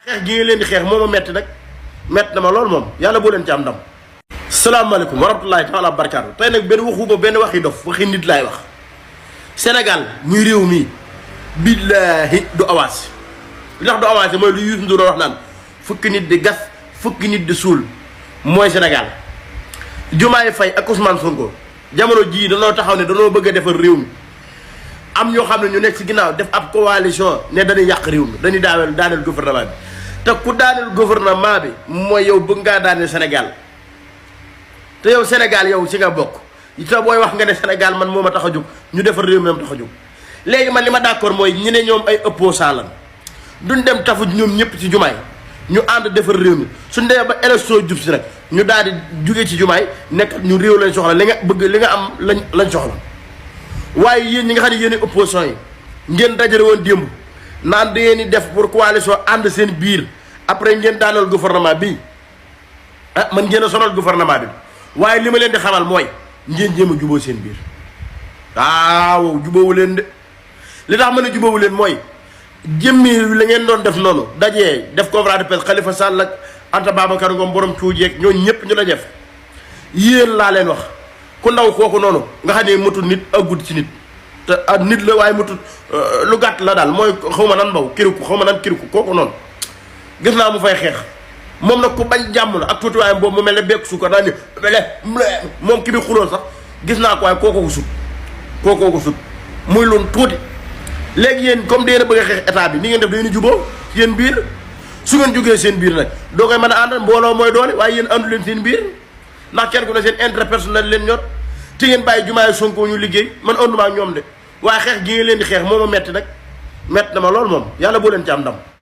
xeex gi ngeen leen di xeex moo ma metti nag metti na ma lool moom yàlla boo leen ci am ndam. salaamaaleykum wa rahmatulahi taala wa barakaatu. tey nag benn waxuma benn waxi dof waxi nit laay wax. Sénégal muy réew mii billaahi du avancé li tax du avancé mooy lu Youssou Ndour wax naan fukki nit di gas fukki nit di suul mooy Sénégal. Diomaye Faye ak Ousmane Sonko jamono jii danoo taxaw ne danoo bëgg a defar réew mi am ñoo xam ne ñu nekk ci ginnaaw def ab coalition ne dañuy yàq réew mi dañuy daaneel gouvernement bi te ku daaneel gouvernement bi mooy yow bëgg ngaa daaneel Sénégal te yow Sénégal yow ci nga bokk te booy wax nga ne Sénégal man moo ma tax a jóg ñu defar réew mi am tax a jóg. léegi man li ma d'accord mooy ñu ne ñoom ay opposants lan duñ dem tafu ñoom ñëpp ci jumaay ñu ànd defar réew mi suñ demee ba élection jub si nag ñu daal di jugee ci jumaay nekk ñu réew lañ soxla li nga bëgg li nga am lañ soxla. waaye yéen ñi nga xam ne yéen i opposition yi ngeen dajale woon démb naan da ngeen di def pour coalition ànd seen biir après ngeen daaneel gouvernement bi ah man ngeen a sonal gouvernement bi waaye li ma leen di xamal mooy ngeen jéem a jubóo seen biir waaw jubóowu leen de li tax ma ne jubóowu leen mooy jëmmi la ngeen doon def noonu dajee def conférence de presse Khalifa Sall ak Anta Babacar Ngom borom cuujeeg ñooñu ñëpp ñu la def yéen laa leen wax. ku ndaw kooku noonu nga xam ne matul nit aggut ci nit te nit la waaye matul lu gàtt la daal mooy xaw ma nan mbaw kiriku xaw ma nan kiriku kooku noonu gis naa mu fay xeex moom nag ku bañ jàmm la ak tuuti waaye boobu mu mel ne bekk suukar daal ni moom ki bi xuloon sax gis naa ko waaye kookoo ko sut muy loon tuuti. léegi yéen comme dee na bëgg a xeex état bi ni ngeen def dañuy juboo seen biir su ngeen jógee seen biir nag doo koy mën a àndal mbooloo mooy doole waaye yéen àndu leen seen biir ndax kenn ku ne seen intérêt personnel leen ñor te ngeen bàyyi Diomaye Sonko ñu liggéey man ànduma ak ñoom de waaye xeex gi ngeen leen di xeex moo ma metti nag metti na ma lool moom yàlla boo leen ci am ndam.